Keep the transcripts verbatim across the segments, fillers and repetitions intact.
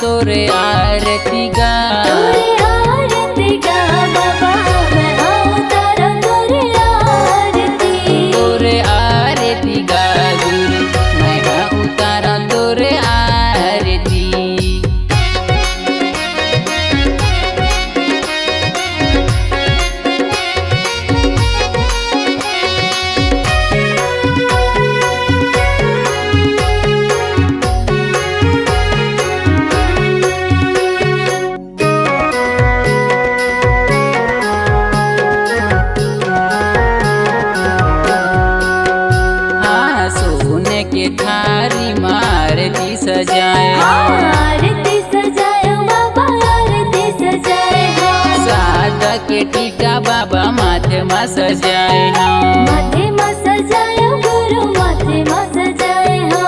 तोरे आरती गा। तोरे आरती गा बाबा, मैं उतारा तोरे आरती। तोरे आरती गा गुरु, मैं उतारा तोरे आरती। हाँ, सोने के थारी म आरती सजाए हो। हाँ, आरती सजाए हो बाबा, आरती सजाए हो। सादा के टीका बाबा माथे म सजाए हो। माथे म सजाए हो गुरु, माथे म सजाए हो।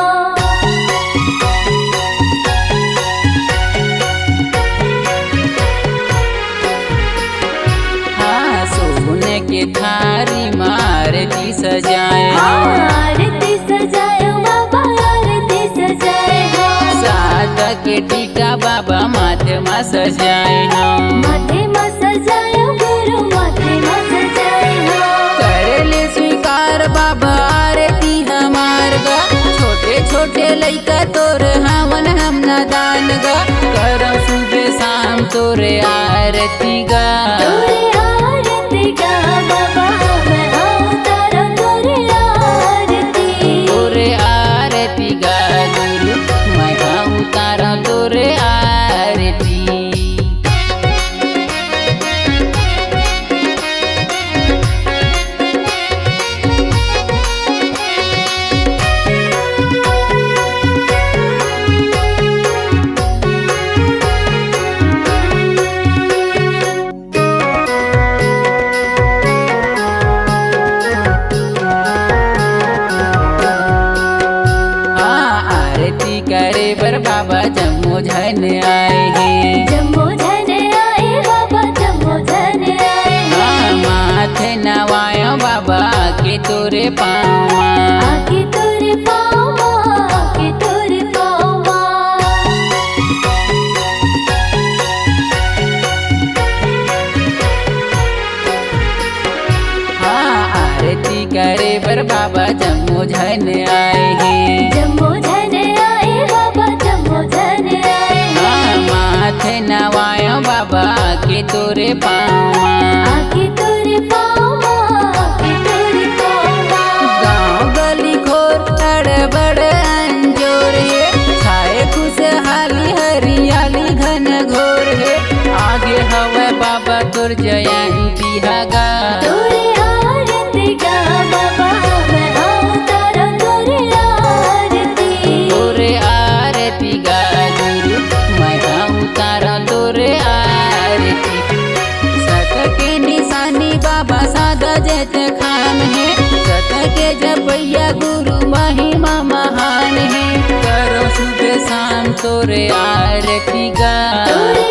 हाँ, सोने के थारी म आरती सजाए हो। हाँ, आरती सजाए हो बाबा, आरती सजाए हो। सादा के टीका बाबा माथे म सजाए हो। माथे म सजाए हो गुरु, माथे म सजाए हो। कर ले स्वीकार बाबा आरती हमार गा। छोटे छोटे लइका तोर हवन हम नादान गा। करम सुबह शाम तोरे आरती गा। तोरे आरती गा बाबा, मैं उतारा तोरे आरती। तोरे आरती गा गुरु, मैं उतारा तोरे आरती। हाँ, आरती करे बर बाबा जम्मो झन आए हे। जम्मो झन आए बाबा, जम्मो झन आए। हाँ, माथे नवायो बाबा आके तोरे पाँव मा। आके तोरे पाँव मा, आके तोरे पाँव मा। हाँ, आरती करे बर बाबा जम्मो झन आए हे। जम्मो झन आए बाबा, जम्मो झन आए। हाँ, माथे नवायो बाबा आके तोरे पाँव मा। आके तोरे पाँव मा, आके तोरे पाँव मा। गाँव गली खोर अड़बड़ अंजोर हे, छाए खुशहाली हरियाली घन घोर हे। आगे हवय बाबा तोर जयंती ह गा। तोरे आरती गा बाबा, मैं उतारा तोरे आरती। तोरे आरती गा गुरु, मैं उतारा तोरे आरती। सत के निशानी बाबा सादा जैत खान हे। सत के जपैया गुरु महिमा महान हे। करो सुबह शाम तोरे आरती गा। तोरे